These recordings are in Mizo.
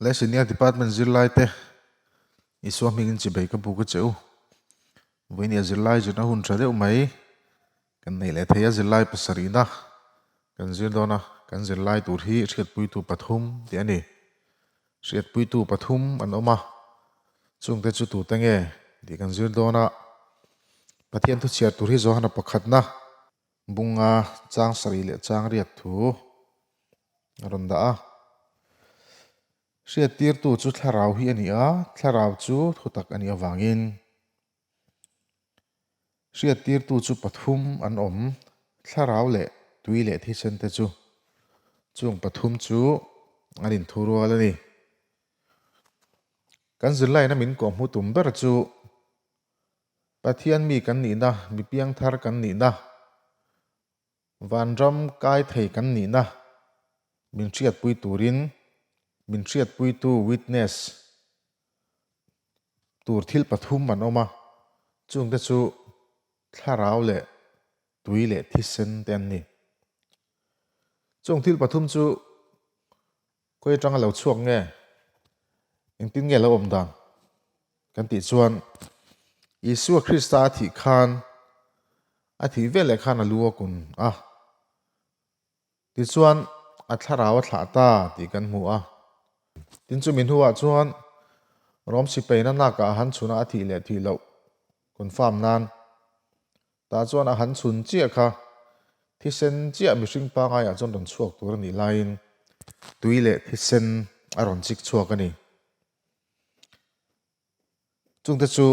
Le Senior Department zirlai te Isua hmingin chibei ka buk a che u. Vawinia zirlai zirna hun tha deuh mai kan neih leh thei a, zirlai pasarihna kan zir dawn a, kan zirlai tur hi hriatpuitu pathum tih a ni. Hriatpuitu pathum an awm a, chungte chu tute nge tih kan zir dawn a, Pathian thuchhiar tur hi Johana pakhatna Bunga chang sarih leh chang riat thu a rawn dah a. Hriattirtu chu thlarau hi a ni a, thlarau chu thutak a nih avangin hriattirtu chu pathum an awm, thlarau leh tui leh thisen te chu. Chung pathum chu an inthu rual a ni. Kan zirlaina min kawhhmu tum ber chu Pathian mi kan nihna, mi piangthar kan nihna, vanram kai thei kan nihna min hriatpui turin min hriatpuitu, witness, tur thil pathum an awm a, chungte chu thlarau leh tui leh thisen te an ni. Chung thil pathum chu Khawi atanga lo chhuak nge? Engtin nge lo awm dan? Kan tih chuan Isua Krista a thih khan a thih vel leh khan a lu a kun a. Tichuan a thlarau a thlah ta tih kan hmu a. Tin chumi hnuah chuan Rom sipaina nakah a han chhun a, a thih leh thih loh confirm nan Tah chuan a han chhun chiah kha thisen chiah mihring pangaiah chuan rawn chhuak tur a nih laiin tui leh thisen a rawn chik chhuak a ni. Chungte chu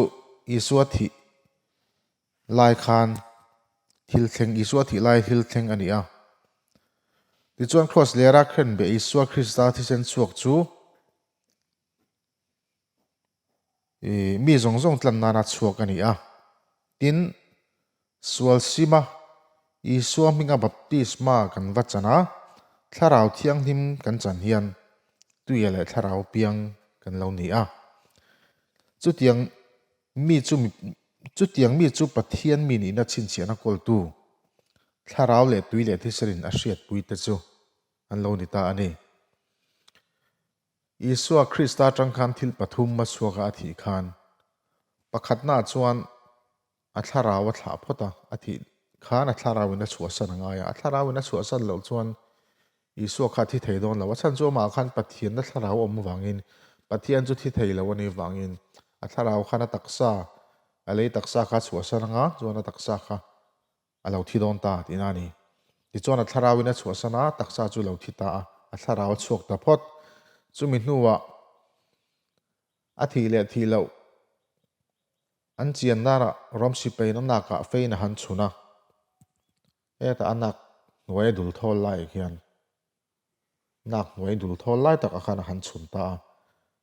Isua thih lai khan thil thleng, Isua thih lai thil thleng a ni a. Tichuan Kraws lera khenbeh Isua Krista thisen chhuak chu Ih, mi zawng zawng tlan nana chhuak a ni a. Tin, sual sima Isua hminga baptisma kan va chan a, Thlarau Thianghlim kan chan hian tuia leh thlarau piang kan lo ni a. Chutiang mi chu chutiang mi chu Pathian mi nihna chhinchhiahna kawltu, thlarau leh tui leh thiselin a hriatpuite chu an lo ni ta a ni. Isua Krista atang khan thil pathum a chhuak a a thih khan pakhatnaah chuan a thlarau a thlah phawt a, a thih khan a thlarauin a chhuahsan a ngai a, a thlarauin a chhuahsan loh chuan Isua kha a thi thei dawn lo. A chhan chu amah khan Pathianna thlarau a awm avangin Pathian chu thi thei lo a nih avangin a thlarau khan a taksa, a lei taksa kha a chhuahsan anga chuan a taksa kha A lo thi dawn ta tihna a ni. Tichuan a thlarauin a chhuahsan a, taksa chu a lo thi ta a, a thlarau a chhuak ta phawt. Chumi hnuah a thih leh thih loh an chian darah ram sipain a nakah fein a han chhun a, hetah a nak hnuai a dul thawl laiah khian nak hnuai dul thawl lai takah khan a han chhun ta a.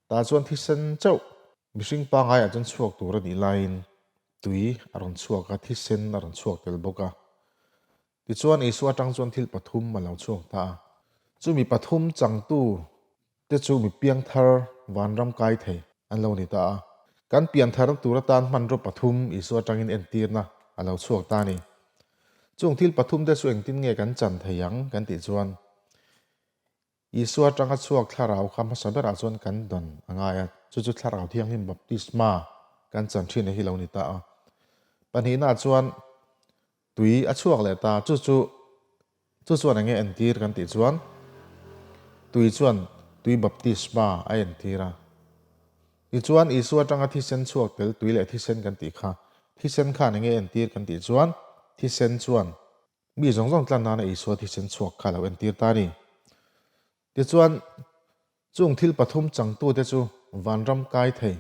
Tah chuan thisen chauh mihring pangaiah chuan chhuak tur a nih laiin tui a rawn chhuak a, thisen a rawn chhuak tel bawk a. Tichuan Isua atang chuan thil pathum a lo chhuak ta a. Chumi pathum changtu te chu mi piangthar vanram kai thei an lo ni ta a. Kan piantharna tur atan hmanraw pathum Isua atangin entirna a lo chhuak ta a ni. Chung thil pathum te chu engtin nge kan chan thei ang kan tih chuan Isua atanga chhuak thlarau kha hmasa berah chuan kan dawn a ngai a, chu chu thlarau thianghlim baptisma kan chan thin a hi lo ni ta a. Pahnihnaah chuan tui a chhuak leh ta, chu chu chu chuan enge entir kan tih chuan tui chuan tui baptisma a entir a. Tichuan Isua atanga thisen chhuak tel tui leh thisen kan tih kha thisen khan enge entir kan tih chuan thisen chuan Mi zawng zawng tlan nana Isua thisen chhuak kha lo entir ta a ni. Tichuan, chung thil pathum changtute chu vanram kai thei,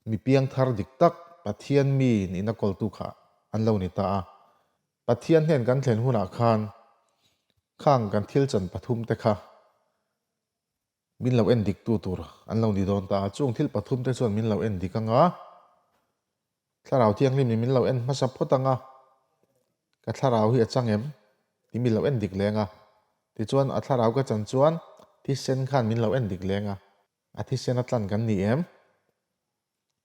mi piangthar dik tak, Pathian mi nihna kawltu kha an lo ni ta a. Pathian hnen kan thlen hunah khan khang kan thil chan pathumte kha min lo en diktu tur an lo ni dawn ta a. Chung thil pathumte chuan min lo en dik anga Thlarau Thianghlim in min lo en hmasa phawt anga, ka thlarau hi a chang em? Ti min lo en dik leng a. Tichuan a thlarau ka chan chuan thisen khan min lo en dik leng a, a thisen a tlan kan ni em?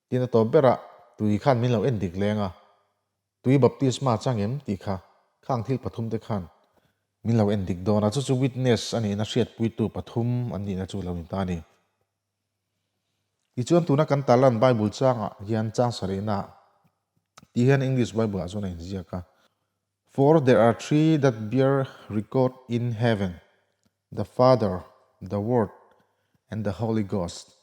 Tin a tawp berah tui khan min lo en dik leng a, tui baptisma chang em? Tih kha khang thil pathum te khan min lo en dik dawn a, chu chu witness a nihna hriatpuitu pathum an nihna chu lo ni ta a ni. Tichuan tuna kan tarlan Bible changah hian chang sarihna tih hian English Bible ah chuan a inziak a, For there are three that bear record in heaven, the Father, the Word and the Holy Ghost,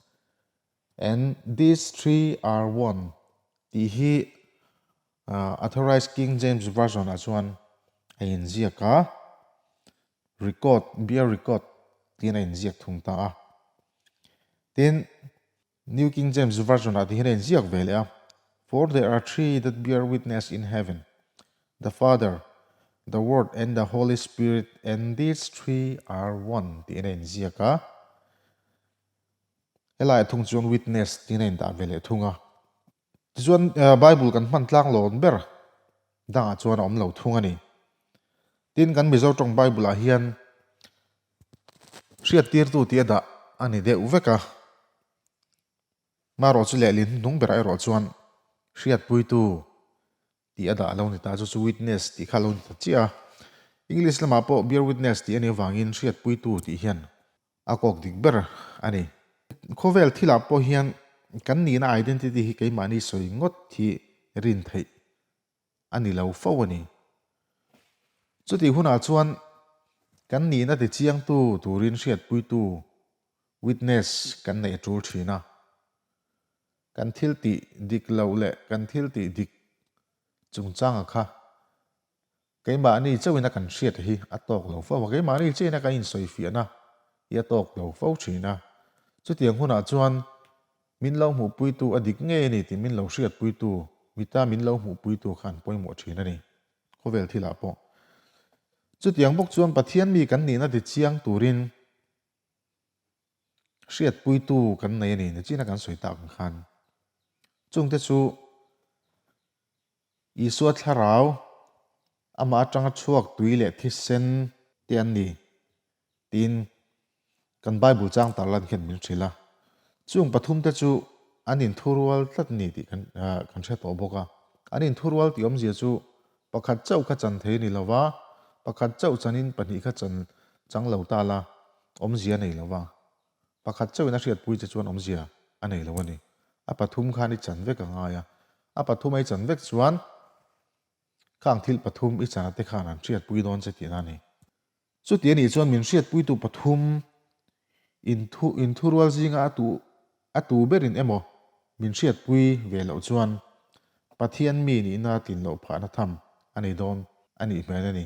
and these three are one tih hi Authorized King James Version ah chuan a inziak a, record, bear record tiin a inziak thung ta a. Tin, New King James Version ah tihian a inziak ve leh a, For there are three that bear witness in heaven, the Father, the Word and the Holy Spirit, and these three are one tiin a inziak a. Helaiah thung chuan witness tiin a indah ve leh thung a. Tichuan Bible kan hman tlang lawn ber dangah chuan a awm lo thung a ni. Tin, kan Mizo tawng Bible ah hian hriattirtu tih a dah a ni deuh vek a. Marawh chu lehlin hnuhnung berah erawh chuan hriatpuitu tih a dah a lo ni ta, chu chu witness tih kha a lo ni ta chiah a. English lamah pawh bear witness tih a nih avangin hriatpuitu tih hian A kawk dik ber a ni. Khawvel thilah pawh hian kan nihna identity hi keimahni sawi ngawt hi rin theih a ni lo fo a ni. Chutih hunah chuan kan nihna tichiangtu turin hriatpuitu, witness, kan neih a tul thin a. Kan thil tih dik loh leh kan thil tih dik chungchanga kha Keimahni chauhin a kan hriat hi a tawk lo fo a, keimahni chiahin a kan insawifiahna hi a tawk lo fo thin a. Chutiang hunah chuan min lo hmuhpuitu a dik ngei a ni tih min lo hriatpuitu, mita min lo hmuhpuitu kha an pawimawh thin a ni, khawvel thilah pawh. Chutiang bawk chuan Pathian mi kan nihna tichiang turin hriatpuitu kan nei a ni, nichina kan sawi tak ang khan. Chungte chu Isua thlarau, amah atanga chhuak tui leh thisen te an ni tiin kan Bible chang tar lan khian min hrilh a. Chung pathum te chu an inthurual tlat a ni tih kan kan hre tawh bawk a. An inthurual tih awmzia chu pakhat chauh kha chan thei a ni lo va, pakhat chauh chanin pahnih kha chan chang lo ta la awmzia a nei lo va. Pakhat chauhin a hriatpui che chuan awmzia a nei lo a ni. A pathum khan i chan vek a ngai a. A pathum a i chan vek chuan khang thil pathum i chana te khan an hriatpui dawn che tihna a ni. Chuti a nih chuan min hriatpuitu pathum inthu inthurual zinga a tu a tu berin emaw min hriatpui ve loh chuan Pathian mi nihna tlin loh phahna tham a nei dawn a nih hmel a ni.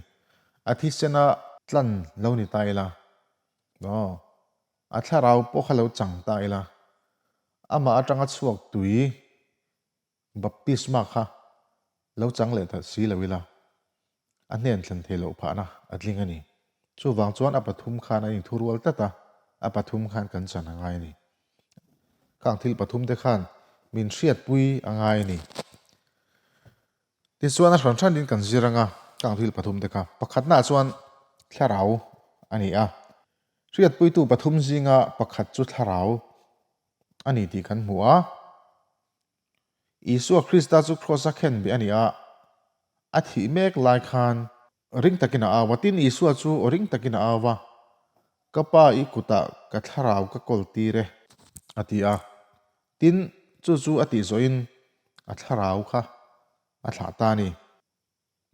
A thisena tlan lo ni ta ila Aw, a thlarau pawh kha lo chang ta ila, amah atanga chhuak tui baptisma kha lo chang leh ta si lo ila, a hnen thlen thei loh phahna a tling a ni. Chuvang chuan a pathum khan a inthurual tlat a, a pathum khan kan chan a ngai a ni. Khang thil pathum te khan min hriatpui a ngai a ni. Tichuan a hran hranin kan zir anga kang thil pathum te kha. Pakhatnaah chuan thlarau a ni a. Hriatpuitu pathum zinga pakhat chu thlarau a ni tih kan hmu a. Isua Krista chu Kraws-a khenbeh a ni a, a thih mek lai khan ring takin a au a. Tin, Isua chu ring takin a au a, Ka Pa i kutah ka thlarau ka kawl tir e, a ti a. Tin, chu chu a tih zawhin a thlarau kha a thlah ta a ni.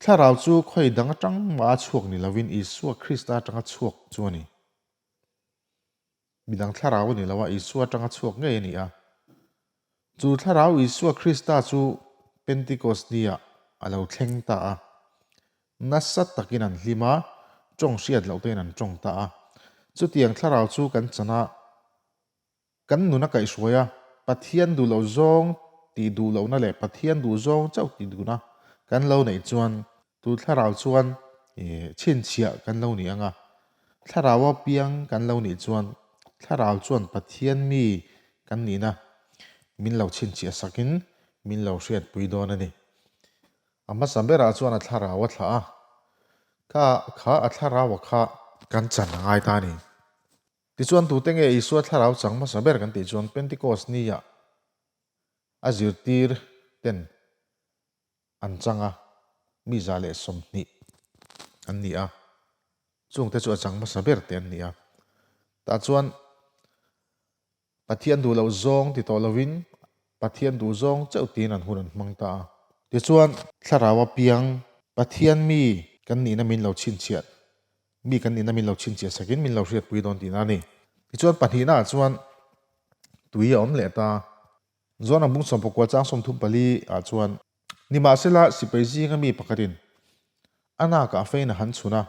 Thlarau chu khawi dang atang mah a chhuak ni lovin Isua Krista atanga chhuak chu a ni. Midang thlarau a ni lo a, Isua atanga chhuak ngei a ni a. Chu thlarau Isua Krista chu Pentecost ni-ah a lo thleng ta a. Nasa takin an hlim a, tawng hriat loh tein an tawng ta a. Chutiang thlarau chu kan chan a. Kan nun a kaihhruai a, Pathian duh loh zawng tih duh lohna leh Pathian duh zawng chauh tih duhna kan lo neih chuan tu thlarau chuan chhinchhiah kan lo nih ang a, thlarau a piang kan lo nih chuan thlarau chuan Pathian mi kan nihna min lo chhinchhiah sakin min lo hriatpui dawn a ni. A hmasa berah chuan a thlarau a thlah a, kha kha a thlarau a kha kan chan a ngai ta a ni. Tichuan tute nge Isua thlarau chang hmasa ber kan tih chuan Pentecost nia a zirtir ten an chang a, mi 120 an ni a, chungte chu a chang hmasa ber te an ni a. Tah chuan. Pathian duh loh zawng ti tawh lovin Pathian duh zawng chauh tiin an hun an hmang ta a. Tichuan, thlarau a piang Pathian mi kan nihna min lo chhinchhiah mi kan nihna min lo chhinchhiah sakin min lo hriatpui dawn tihna a ni. Tichuan, pahnihnaah chuan tui a awm leh ta. Zuan ang bung sawmpakua chang 34 ah chuan Nimahsela sipai zinga mi pakhatin a nakah a fein a han chhun a,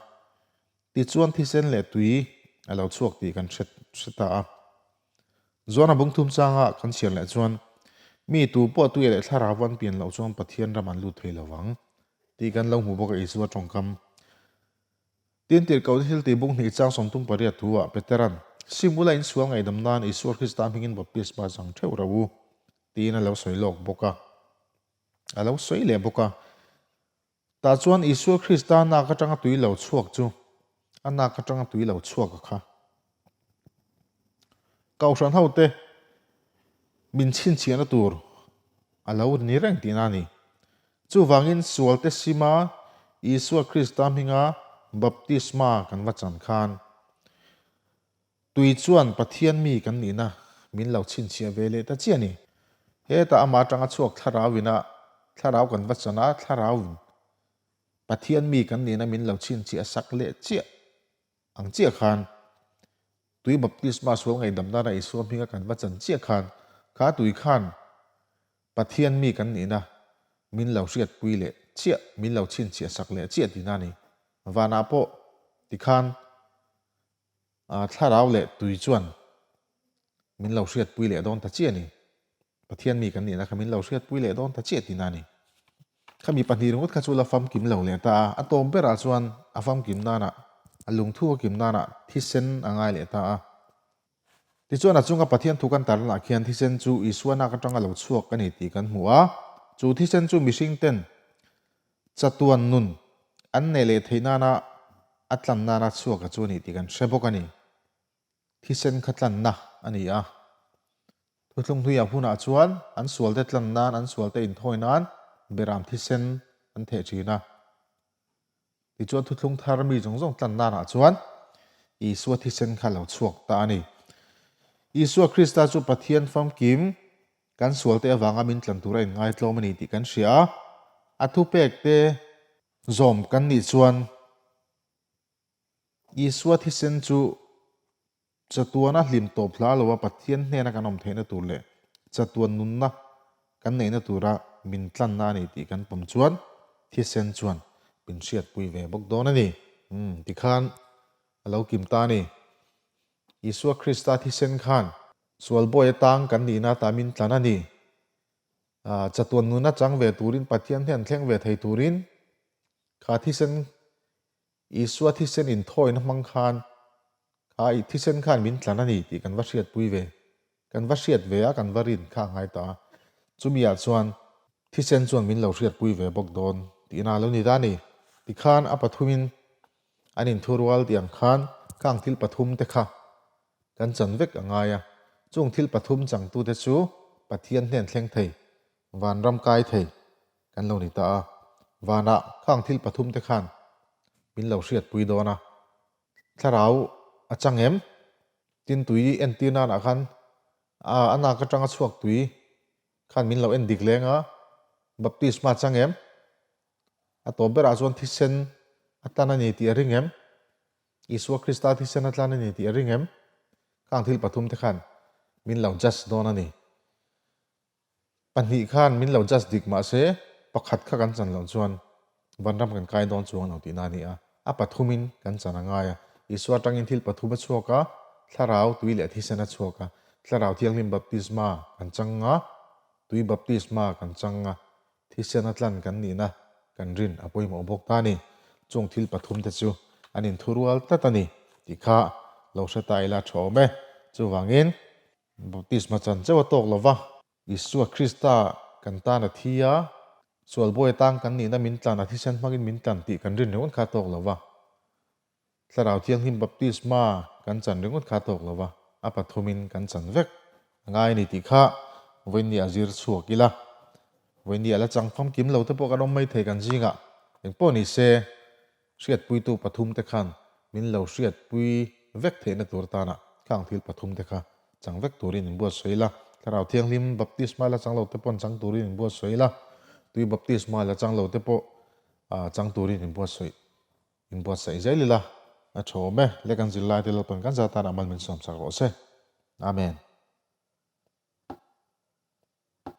tichuan thisen leh tui a lo chhuak tih kan hre hre ta a. Zuan a bung thum changa kan chhiar leh chuan mi tu pawh tui leh thlarau an pian loh chuan Pathian ram an lut thei lo vang tih kan lo hmu bawk a Isua tawngkam. Tin, tirhkohte thil tih bung hnih chang 38 thu ah Petera'n, Sim ula insual ngaihdam nan Isua Krista hmingin baptisma chang theuh ro u, tiin a lo sawi lawk bawk a. A lo sawi leh bawk a. Tah chuan Isua Krista nak atanga tui lo chhuak chu a nak atanga tui lo chhuak a kha. Kohhran hote min chhinchhiahna tur a lo ni reng tihna a ni. Chuvangin sualte sima Isua Krista hminga baptisma kan va chan khan tui chuan Pathian mi kan nihna min lo chhinchhiah ve leh ta chiah a ni. Hetah amah atanga chhuak thlarau ina thlarau kan va chan a, thlarau in Pathian mi kan nihna min lo chhinchhiah sak leh chiah ang chiah khan tui baptisma sual ngaihdam nana Isua hminga kan va chan chiah khan kha tui khan Pathian mi kan nihna min lo hriatpui leh chiah, min lo chhinchhiah sak leh chiah tihna a ni. Vanah pawh tikhan thlarau leh tui chuan min lo hriatpui leh dawn ta chiah a ni. Pathian mi kan nihna kha min lo hriatpui leh dawn ta chiah tihna a ni. Khami pahnih ringawt kha chu la famkim lo leh ta a, a tawp berah chuan a famkim nanah, a lungthu a kim nanah thisen a ngai leh ta a. Tichuan a chunga Pathian thu kan tarlanah khian thisen chu Isua nak atanga lo chhuak a ni tih kan hmu a, chu thisen chu mihring ten chatuan nun an neih leh theih nana a tlan nana chhuak a chu a ni tih kan hre bawk a ni. Thisen kha tlanna a ni a. Thuthlung hnuiah hunah chuan an sualte tlan nan, an sualte inthawi nan beram thisen an theh thin a. Tichuan thuthlung thar mi zawng zawng tlan danah chuan Isua thisen kha lo chhuak ta a ni. Isua Krista chu Pathian famkim kan sualte avanga min tlan tura inngaitlawm a ni tih kan hria a. A thupekte zawm kan nih chuan Isua thisen chu Chatuana hlim tawp hla loa Pathian hnena kan awm theihna tur leh chatuan nunna kan neihna tura min tlanna a ni tih kan pawm chuan thisen chuan min hriatpui ve bawk dawn a ni. Umm, tikhan a lo kim ta a ni. Isua Krista thisen khan sual bawi atang kan nihna ata min tlan a ni. Chatuan nunna chang ve turin Pathian hnen thleng ve thei turin kha thisen Isua thisen inthawina hmang khan kha i thisen khan min tlan a ni tih kan va hriatpui ve, kan va hriat ve a, kan va rin kha a ngai ta a. Chumi ah chuan thisen chuan min lo hriatpui ve bawk dawn tihna a lo ni ta a ni. Tikhan a pathumin an inthurual tih ang khan khang thil pathum te kha kan chan vek a ngai a. Chung thil pathum changtute chu Pathian hnen thleng thei, vanram kai thei Kan lo ni ta a, vanah khang thil pathum te khan min lo hriatpui dawn a, thlarau a chang em? Tin tui entir nanah khan a nak atanga chhuak tui khan min lo en dik leng a, baptisma chang em? A tawp berah chuan thisen a tlan a ni tih a ring em? Isua Krista thisen a tlan a ni tih a ring em? Khang thil pathum te khan min lo judge dawn a ni. Pahnih khan min lo judge dik mahse pakhat kha kan chan loh chuan vanram kan kai dawn chuang lo tihna a ni a, a pathumin kan chan a ngai a. Isua atangin thil pathum a chhuak a, thlarau tui leh thisen a chhuak a, thlarau thianghlim baptisma kan chang a, tui baptisma kan chang a, thisen a tlan kan nihna kan rin a pawimawh bawk ta a ni. Chung thil pathum te chu an inthurual tlat a ni tih kha lo hre ta ila tha awm e. Chuvangin Baptisma chan chauh a tawk lo va, Isua Krista kan tan a thi a, sual bawi atang kan nihna min tlan a thisen hmangin min tlan tih kan rin ringawt kha a tawk lo va, Thlarau Thianghlim baptisma kan chan ringawt kha a tawk lo va, a pathumin kan chan vek a ngai a ni tih kha vawiin a zir chhuak ila. Vawiin a la chang famkim lo te pawh kan awm maithei kan zingah engpawh ni se Hriatpuitu pathum te khan min lo hriatpui vek theihna tur atana khang thil pathum te kha Chang vek turin inbuatsawi la. Thlarau Thianghlim baptisma la chang lo te paw'n chang turin inbuatsawi la. Tui baptisma la chang lo te pawh chang turin inbuatsawi inbuatsaih zel ila. A tha awm e, le kan zirlai te Lalpan kan zatan amal min sawmsak rawh se. Amen.